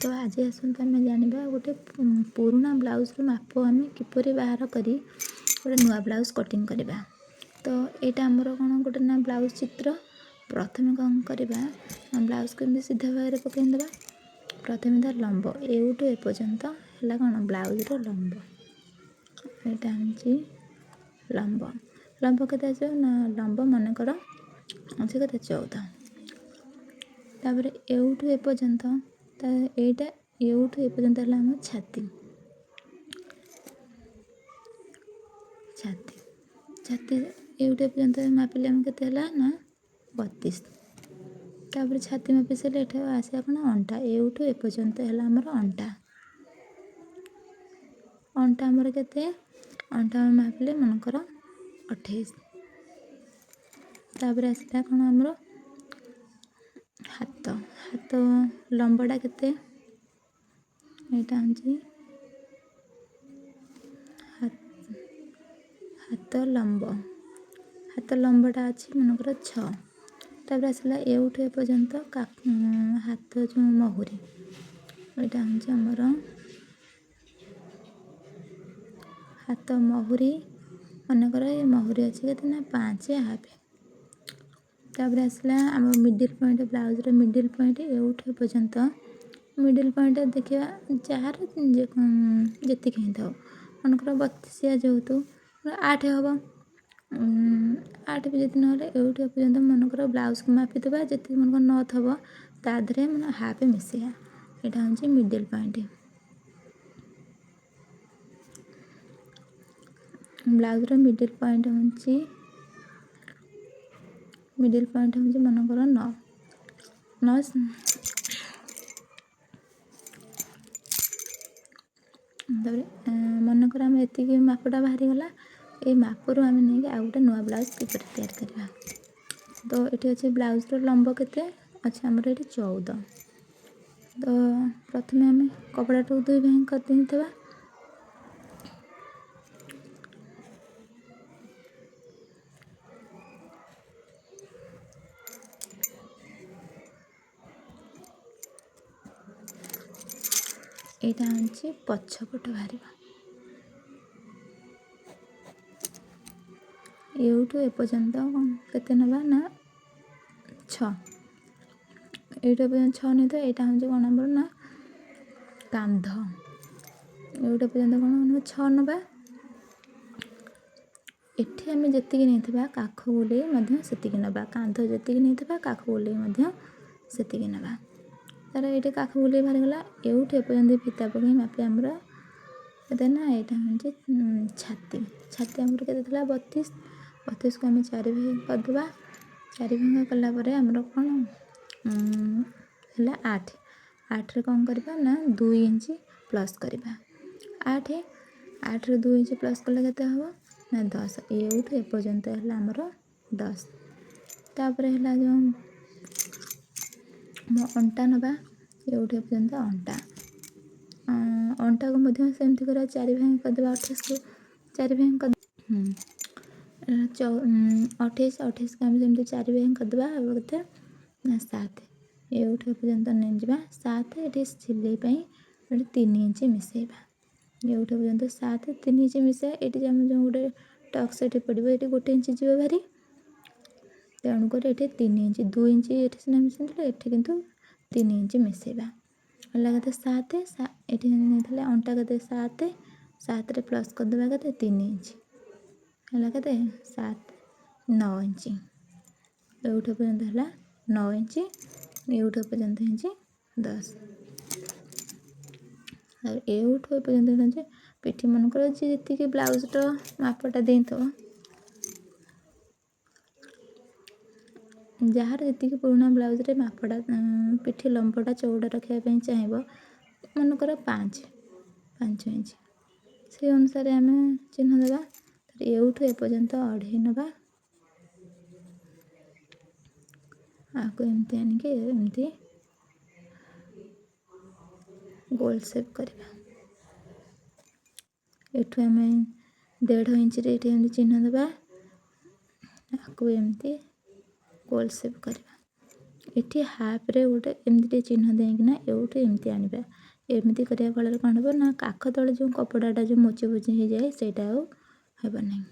ତ ଆଜି ଆସନ୍ତୁ ଆମେ ଜାଣିବା ଗୋଟେ ପୁରୁଣା ବ୍ଲାଉଜ୍ର ମାପ ଆମେ କିପରି ବାହାର କରି ଗୋଟେ ନୂଆ ବ୍ଲାଉଜ୍ କଟିଂ କରିବା। ତ ଏଇଟା ଆମର କ'ଣ ଗୋଟେ ନା ବ୍ଲାଉଜ୍ ଚିତ୍ର। ପ୍ରଥମେ କ'ଣ କରିବା ନା ବ୍ଲାଉଜ୍କୁ ଏମିତି ସିଧା ଭାବରେ ପକାଇ ଦେବା। ପ୍ରଥମେ ତାର ଲମ୍ବ ଏଉଠୁ ଏପର୍ଯ୍ୟନ୍ତ ହେଲା କ'ଣ ବ୍ଲାଉଜ୍ର ଲମ୍ବ, ଏଇଟା ହେଉଛି ଲମ୍ବ। ଲମ୍ବ କେତେ ଆସିବ ନା ଲମ୍ବ ମନେକର ଅଛି କେତେ 14। ତାପରେ ଏଉଠୁ ଏପର୍ଯ୍ୟନ୍ତ ତା ଏଇଟା ଏଉଠୁ ଏପର୍ଯ୍ୟନ୍ତ ହେଲା ଆମ ଛାତି। ଛାତି ଛାତି ଏଉଠୁ ଏପର୍ଯ୍ୟନ୍ତ ମାପିଲେ ଆମେ କେତେ ହେଲା ନା 32। ତାପରେ ଛାତି ମାପି ସାରିଲେ ଏଠି ଆସିବା କ'ଣ ଅଣ୍ଟା, ଏଉଠୁ ଏପର୍ଯ୍ୟନ୍ତ ହେଲା ଆମର ଅଣ୍ଟା। ଅଣ୍ଟା ଆମର କେତେ, ଅଣ୍ଟା ଆମେ ମାପିଲେ ମନେକର 28। ତାପରେ ଆସିଲା କ'ଣ ଆମର ହାତ, ହାତ ଲମ୍ବଟା କେତେ, ଏଇଟା ହେଉଛି ହାତ ଲମ୍ବ, ହାତ ଲମ୍ବଟା ଅଛି ମନେକର 6। ତାପରେ ଆସିଲା ଏଉଠୁ ଏପର୍ଯ୍ୟନ୍ତ ହାତ ଯେଉଁ ମହୁରି, ଏଇଟା ହେଉଛି ଆମର ହାତ ମହୁରି, ମନେକର ଏ ମହୁରି ଅଛି କେତେ ନା 5.5। ତାପରେ ଆସିଲା ଆମ ମିଡ଼ିଲ୍ ପଏଣ୍ଟ, ବ୍ଲାଉଜ୍ର ମିଡ଼ିଲ୍ ପଏଣ୍ଟ ଏଉଠୁ ଏପର୍ଯ୍ୟନ୍ତ ମିଡ଼ିଲ୍ ପଏଣ୍ଟ ଦେଖିବା ଯାହାର ଯେତିକି ହେଇଥାଉ, ମନେକର 32 ଯେହେତୁ 8 ହେବ, 8 ବି ଯଦି ନହେଲେ ଏଉଠୁ ଏପର୍ଯ୍ୟନ୍ତ ମନେକର ବ୍ଲାଉଜ୍କୁ ମାପିଦେବା, ଯେତିକି ମନେକର 9 ଥବ ତା ଦେହରେ ମାନେ ହାଫ୍ ମିଶେଇବା, ଏଇଟା ହେଉଛି ମିଡ଼ିଲ୍ ପଏଣ୍ଟ। ବ୍ଲାଉଜ୍ର ମିଡ଼ିଲ୍ ପଏଣ୍ଟ ହେଉଛି, ମିଡ଼ିଲ୍ ପଏଣ୍ଟ ହେଉଛି ମନେକର 9, 9। ତାପରେ ମନେକର ଆମେ ଏତିକି ମାପଟା ବାହାରିଗଲା, ଏଇ ମାପରୁ ଆମେ ନେଇକି ଆଉ ଗୋଟେ ନୂଆ ବ୍ଲାଉଜ୍ କିପରି ତିଆରି କରିବା। ତ ଏଠି ଅଛି ବ୍ଲାଉଜ୍ର ଲମ୍ବ କେତେ ଅଛି ଆମର ଏଠି 14। ତ ପ୍ରଥମେ ଆମେ କପଡ଼ାଟାକୁ ଦୁଇ ଭାଗ କରିଦେଇଥିବା। ଏଇଟା ହେଉଛି ପଛପଟ ବାହାରିବ, ଏଉଠୁ ଏପର୍ଯ୍ୟନ୍ତ କେତେ ନେବା ନା 6, ଏଇଠୁ ଏପର୍ଯ୍ୟନ୍ତ 6 ନେଇଥିବା। ଏଇଟା ହେଉଛି କ'ଣ ଆମର ନା କାନ୍ଧ, ଏଉଠୁ ଏପର୍ଯ୍ୟନ୍ତ କ'ଣ ନେବା 6 ନେବା। ଏଠି ଆମେ ଯେତିକି ନେଇଥିବା କାଖ ଗୋଲେଇ ମଧ୍ୟ ସେତିକି ନେବା, କାନ୍ଧ ଯେତିକି ନେଇଥିବା କାଖ ଗୋଲେଇ ମଧ୍ୟ ସେତିକି ନେବା। ତାର ଏଇଠି କାଖ ଗୋଲେଇ ବାହାରିଗଲା, ଏଉଠୁ ଏପର୍ଯ୍ୟନ୍ତ ଫିତା ପକାଇ ମାପି ଆମର କେତେ ନା ଏଇଟା ହେଉଛି ଛାତି। ଛାତି ଆମର କେତେ ଥିଲା 32, 32କୁ ଆମେ 4 ଭାଗ କରିଦେବା। 4 ଭାଗ କଲା ପରେ ଆମର କ'ଣ ହେଲା 8। 8ରେ କ'ଣ କରିବା ନା 2 ଇଞ୍ଚ ପ୍ଲସ୍ କରିବା, 8, 8ରେ 2 ଇଞ୍ଚ ପ୍ଲସ୍ କଲେ କେତେ ହେବ ନା 10। ଏଉଠୁ ଏପର୍ଯ୍ୟନ୍ତ ହେଲା ଆମର 10। ତାପରେ ହେଲା ଯେଉଁ ମୋ ଅଣ୍ଟା ନେବା, ଏଉଠୁ ଏପର୍ଯ୍ୟନ୍ତ ଅଣ୍ଟା, ଅଣ୍ଟାକୁ ମଧ୍ୟ ସେମିତି କରିବା, 4 ଭାଗ କରିଦେବା, 28କୁ 4 ଭାଗ କରି 28, 28କୁ ଆମେ ସେମିତି 4 ଭାଗ କରିଦେବା, ହେବ କେତେ ନା 7। ଏଉଠୁ ଏପର୍ଯ୍ୟନ୍ତ ନେଇଯିବା 7, ଏଠି ସିଲେଇ ପାଇଁ ଏଠି 3 ଇଞ୍ଚ ମିଶାଇବା, ଏଉଠୁ ଏପର୍ଯ୍ୟନ୍ତ 7 3 ଇଞ୍ଚ ମିଶାଇବା। ଏଠି ଆମେ ଯେଉଁ ଗୋଟେ ଟକ୍ସ ଏଠି ପଡ଼ିବ, ଏଠି 1 ଇଞ୍ଚ ଯିବ ଭାରି, ତେଣୁକରି ଏଠି 3 ଇଞ୍ଚ, 2 ଇଞ୍ଚ ଏଠି ସିନା ମିଶାଇଥିଲେ, ଏଠି କିନ୍ତୁ 3 ଇଞ୍ଚ ମିଶାଇବା। ହେଲା କେତେ 7, ଏଠି ନେଇଥିଲେ ଅଣ୍ଟା କେତେ 7, 7ରେ ପ୍ଲସ୍ କରିଦେବା କେତେ 3 ଇଞ୍ଚ, ହେଲା କେତେ 7, 9 ଇଞ୍ଚ। ଏଉଠୁ ପର୍ଯ୍ୟନ୍ତ ହେଲା 9 ଇଞ୍ଚ, ଏଉଠୁ ପର୍ଯ୍ୟନ୍ତ ହେଇଛି 10। ଆଉ ଏଉଠୁ ଏପର୍ଯ୍ୟନ୍ତ ହେଉଛି ପିଠି ମନେକର ଯିଏ ଯେତିକି ବ୍ଲାଉଜ୍ର ମାପଟା ଦେଇଥିବ, ଯାହାର ଯେତିକି ପୁରୁଣା ବ୍ଲାଉଜ୍ରେ ମାପଟା ପିଠି ଲମ୍ବଟା ଚଉଡ଼ା ରଖିବା ପାଇଁ ଚାହିଁବ, ମନେକର 5 ଇଞ୍ଚ, ସେଇ ଅନୁସାରେ ଆମେ ଚିହ୍ନ ଦେବା। ଏଉଠୁ ଏପର୍ଯ୍ୟନ୍ତ 2.5 ନେବା, ଆକୁ ଏମିତି ଆଣିକି ଏମିତି ଗୋଲ ସେପ୍ କରିବା। ଏଠୁ ଆମେ 1.5 ଇଞ୍ଚରେ ଏଠି ଏମିତି ଚିହ୍ନ ଦେବା, ଆକୁ ଏମିତି ଗୋଲ ସେପ୍ କରିବା। ଏଠି ହାଫ୍ରେ ଗୋଟେ ଏମିତି ଟିକେ ଚିହ୍ନ ଦେଇକିନା ଏଇଠୁ ଏମିତି ଆଣିବା। ଏମିତି କରିବା ଫଳରେ କ'ଣ ହେବ ନା କାଖ ତଳେ ଯେଉଁ କପଡ଼ାଟା ଯେଉଁ ମୋଚି ମୋଚି ହେଇଯାଏ ସେଇଟା ଆଉ ହେବ ନାହିଁ।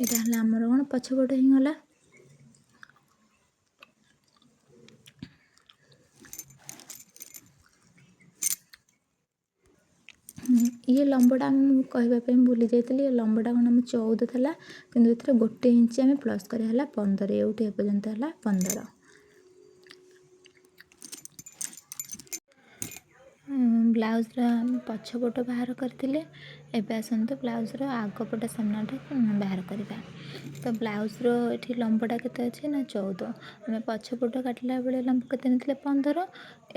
ଏଇଟା ହେଲା ଆମର କ'ଣ ପଛପଟ ହେଇଗଲା। ଇଏ ଲମ୍ବଟା ମୁଁ କହିବା ପାଇଁ ଭୁଲି ଯାଇଥିଲି। ଏ ଲମ୍ବଟା କ'ଣ ଆମ 14 ଥିଲା, କିନ୍ତୁ ଏଥିରେ 1 ଇଞ୍ଚ ଆମେ ପ୍ଲସ୍ କରିବା, ହେଲା 15। ଏଇଠୁ ଏପର୍ଯ୍ୟନ୍ତ ହେଲା 15। ବ୍ଲାଉଜ୍ର ଆମେ ପଛପଟ ବାହାର କରିଥିଲେ, ଏବେ ଆସନ୍ତୁ ବ୍ଲାଉଜ୍ର ଆଗପଟ ସାମ୍ନାଟା ବାହାର କରିବା। ତ ବ୍ଲାଉଜ୍ର ଏଠି ଲମ୍ବଟା କେତେ ଅଛି ନା 14। ଆମେ ପଛପଟ କାଟିଲା ବେଳେ ଲମ୍ବ କେତେ ନେଇଥିଲେ 15,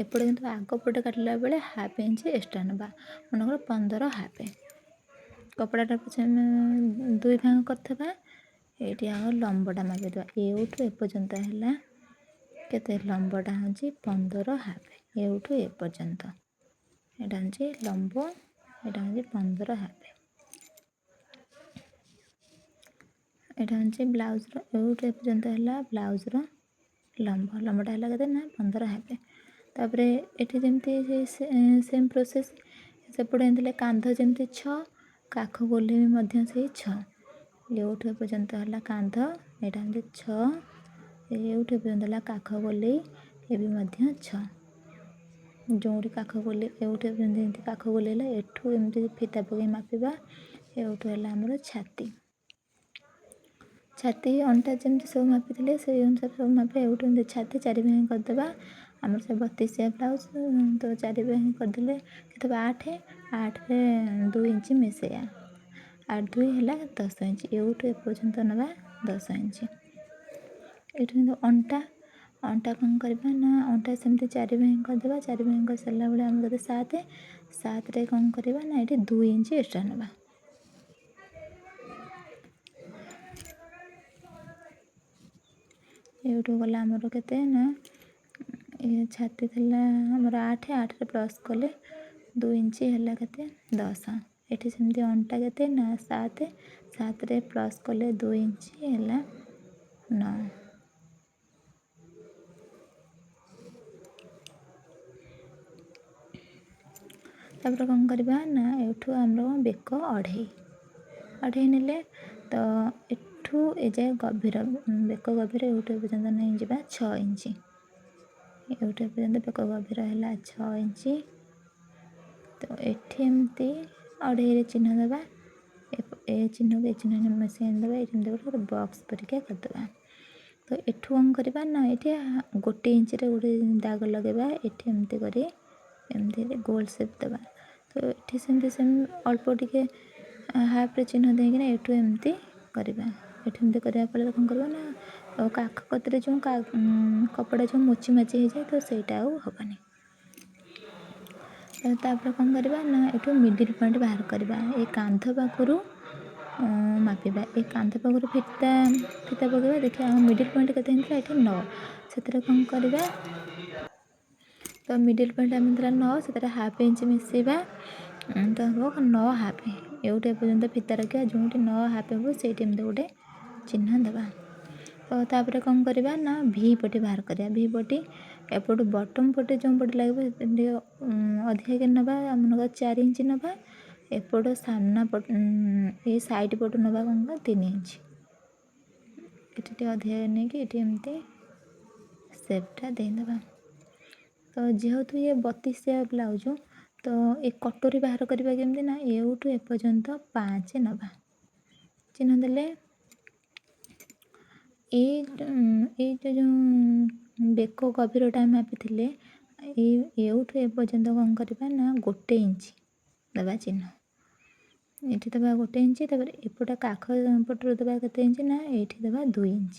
ଏପଟେ କିନ୍ତୁ ଆଗପଟ କାଟିଲା ବେଳେ ହାଫ୍ ଇଞ୍ଚ ଏକ୍ସଟ୍ରା ନେବା, ମନେକର 15 ହାଫ୍। କପଡ଼ାଟା ପଛେ ଆମେ ଦୁଇ ଭାଗ କରିଥିବା, ଏଇଠି ଆଉ ଲମ୍ବଟା ମାପିଦେବା। ଏଇଠୁ ଏପର୍ଯ୍ୟନ୍ତ ହେଲା କେତେ, ଲମ୍ବଟା ହେଉଛି 15 ହାଫ୍, ଏଇଠୁ ଏପର୍ଯ୍ୟନ୍ତ ଏଇଟା ହେଉଛି ଲମ୍ବ, ଏଇଟା ହେଉଛି 15 ହାଫ୍। ଏଇଟା ହେଉଛି ବ୍ଲାଉଜ୍ର ଏଇଠୁ ଏପର୍ଯ୍ୟନ୍ତ ହେଲା ବ୍ଲାଉଜ୍ର ଲମ୍ବ, ଲମ୍ବଟା ହେଲା କେତେ ନା 15 ହାଫ୍। ତାପରେ ଏଠି ଯେମିତି ସେମ୍ ପ୍ରୋସେସ୍, ସେପଟେ ଏମିତି କାନ୍ଧ ଯେମିତି 6, କାଖ ଗୋଲେଇ ବି ମଧ୍ୟ ସେଇ 6। ଏଇଠୁ ଏପର୍ଯ୍ୟନ୍ତ ହେଲା କାନ୍ଧ, ଏଇଟା ହେଉଛି 6, ଏଇଠୁ ଏପର୍ଯ୍ୟନ୍ତ ହେଲା କାଖ ଗୋଲେଇ, ଏ ବି ମଧ୍ୟ 6। ଯେଉଁଠି କାଖ ଗୋଲେଇ ଏଇଠୁ ଏପର୍ଯ୍ୟନ୍ତ ଏମିତି କାଖ ଗୋଲେଇ ହେଲା, ଏଠୁ ଏମିତି ଫିତା ପକାଇ ମାପିବା। ଏଇଠୁ ହେଲା ଆମର ଛାତି, ଛାତି ଅଣ୍ଟା ଯେମିତି ସବୁ ମାପିଥିଲେ ସେଇ ଅନୁସାରେ ସବୁ ମାପିବା। ଏଇଠୁ ଏମିତି ଛାତି 4 ଭାଗ କରିଦେବା, ଆମର ସେ 32 ବ୍ଲାଉଜ୍ ତ 4 ଭାଗ କରିଦେଲେ କେତେ ହେବ 8, 8ରେ 2 ଇଞ୍ଚ ମିଶାଇବା, 8 2 ହେଲା 10 ଇଞ୍ଚ। ଏଇଠୁ ଏପର୍ଯ୍ୟନ୍ତ ନେବା 10 ଇଞ୍ଚ। ଏଇଠୁ କିନ୍ତୁ ଅଣ୍ଟା, ଅଣ୍ଟା କ'ଣ କରିବା ନା ଅଣ୍ଟା ସେମିତି 4 ଭାଗ କରିଦେବା। 4 ଭାଗ କରିସାରିଲା ବେଳେ ଆମର କେତେ 7, 7ରେ କ'ଣ କରିବା ନା ଏଠି 2 ଇଞ୍ଚ ଏକ୍ସଟ୍ରା ନେବା। ଏଇଠୁ ଗଲା ଆମର କେତେ ନା ଏ ଛାତି ଥିଲା ଆମର 8, 8ରେ ପ୍ଲସ୍ କଲେ 2 ଇଞ୍ଚ ହେଲା କେତେ 10। ଏଠି ସେମିତି ଅଣ୍ଟା କେତେ ନା 7, 7ରେ ପ୍ଲସ୍ କଲେ 2 ଇଞ୍ଚ ହେଲା 9। ତାପରେ କ'ଣ କରିବା ନା ଏଠୁ ଆମର ବେକ ଅଢ଼େଇ ନେଲେ, ତ ଏଠୁ ଏଯାଏ ଗଭୀର ବେକ ଗଭୀର ଏଇଠୁ ଏପର୍ଯ୍ୟନ୍ତ ନେଇଯିବା 6 ଇଞ୍ଚ। ଏଇଠୁ ଏପର୍ଯ୍ୟନ୍ତ ବେକ ଗଭୀର ହେଲା 6 ଇଞ୍ଚ। ତ ଏଠି ଏମିତି ଅଢ଼େଇରେ ଚିହ୍ନ ଦେବା, ଏ ଚିହ୍ନକୁ ଏ ଚିହ୍ନ ମିଶାଇ ଦେବା, ଏଠି ଏମିତି ଗୋଟେ ବକ୍ସ ପରିକା କରିଦେବା। ତ ଏଠୁ କ'ଣ କରିବା ନା ଏଠି 1 ଇଞ୍ଚରେ ଗୋଟେ ଦାଗ ଲଗାଇବା, ଏଠି ଏମିତି କରି ଏମିତି ଗୋଲ ସେପ୍ ଦେବା। ତ ଏଠି ସେମିତି ସେମ୍ ଅଳ୍ପ ଟିକେ ହାଫ୍ରେ ଚିହ୍ନ ଦେଇକିନା ଏଠୁ ଏମିତି କରିବା। ଏଠୁ ଏମିତି କରିବା ଫଳରେ କ'ଣ କରିବା ନା କାଖ କତିରେ ଯେଉଁ କପଡ଼ା ଯେଉଁ ମୋଚି ମାଚି ହେଇଯାଏ ତ ସେଇଟା ଆଉ ହେବନି। ତାପରେ କ'ଣ କରିବା ନା ଏଠୁ ମିଡ଼ିଲ୍ ପଏଣ୍ଟ ବାହାର କରିବା, ଏ କାନ୍ଧ ପାଖରୁ ମାପିବା, ଏ କାନ୍ଧ ପାଖରୁ ଫିତା ପକାଇବା, ଦେଖିବା ଆମ ମିଡ଼ିଲ୍ ପଏଣ୍ଟ କେତେ ହେଇଥିଲା ଏଠି 9। ସେଥିରେ କ'ଣ କରିବା ତ ମିଡ଼ିଲ୍ ପଏଣ୍ଟ ଆମେ ଥିଲା 9, ସେଥିରେ ହାଫ୍ ଇଞ୍ଚ ମିଶାଇବା ତ ହେବ 9 ହାଫ୍। ଏଇଠୁ ଏପର୍ଯ୍ୟନ୍ତ ଫିତା ରଖିବା, ଯେଉଁଠି 9 ହାଫ୍ ହେବ ସେଇଠି ଏମିତି ଗୋଟେ ଚିହ୍ନ ଦେବା। ତ ତାପରେ କ'ଣ କରିବା ନା ଭି ପଟି ବାହାର କରିବା। ଭି ପଟି ଏପଟୁ ବଟମ୍ ପଟେ ଯେଉଁ ପଟେ ଲାଗିବ ଟିକେ ଅଧିକା କି ନେବା, ମନେକର 4 ଇଞ୍ଚ ନେବା। ଏପଟ ସାମ୍ନା ପଟ ଏଇ ସାଇଡ଼୍ ପଟୁ ନେବା କ'ଣ କରିବା 3 ଇଞ୍ଚ, ଏଠି ଟିକେ ଅଧିକା ନେଇକି ଏଠି ଏମିତି ସେପ୍ଟା ଦେଇଦେବା। ତ ଯେହେତୁ ଇଏ 32 ବ୍ଲାଉଜ୍ ତ ଏ କଟୋରୀ ବାହାର କରିବା କେମିତି ନା ଏଇଠୁ ଏପର୍ଯ୍ୟନ୍ତ 5 ନେବା, ଚିହ୍ନ ଦେଲେ। ଏଇଟା ଯେଉଁ ବେକ ଗଭୀରଟା ଆମେ ମାପିଥିଲେ, ଏଇଠୁ ଏପର୍ଯ୍ୟନ୍ତ କ'ଣ କରିବା ନା 1 ଇଞ୍ଚ ଦେବା ଚିହ୍ନ, ଏଠି ଦେବା 1 ଇଞ୍ଚ। ତାପରେ ଏପଟ କାଖ ପଟରୁ ଦେବା କେତେ ଇଞ୍ଚ ନା ଏଇଠି ଦେବା 2 ଇଞ୍ଚ,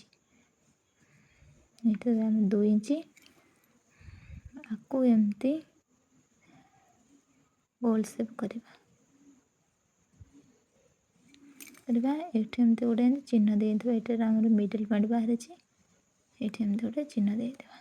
ଏଇଠି ଦେବା ଆମେ 2 ଇଞ୍ଚ। ଆକୁ ଏମିତି ଗୋଲ ସେପ୍ କରିବା। ଏଠି ଏମିତି ଗୋଟେ ଚିହ୍ନ ଦେଇଥିବା, ଏଇଟାରେ ଆମର ମିଡ଼ିଲ୍ ପଏଣ୍ଟ ବାହାରିଛି, ଏଇଠି ଏମିତି ଗୋଟେ ଚିହ୍ନ ଦେଇଦେବା।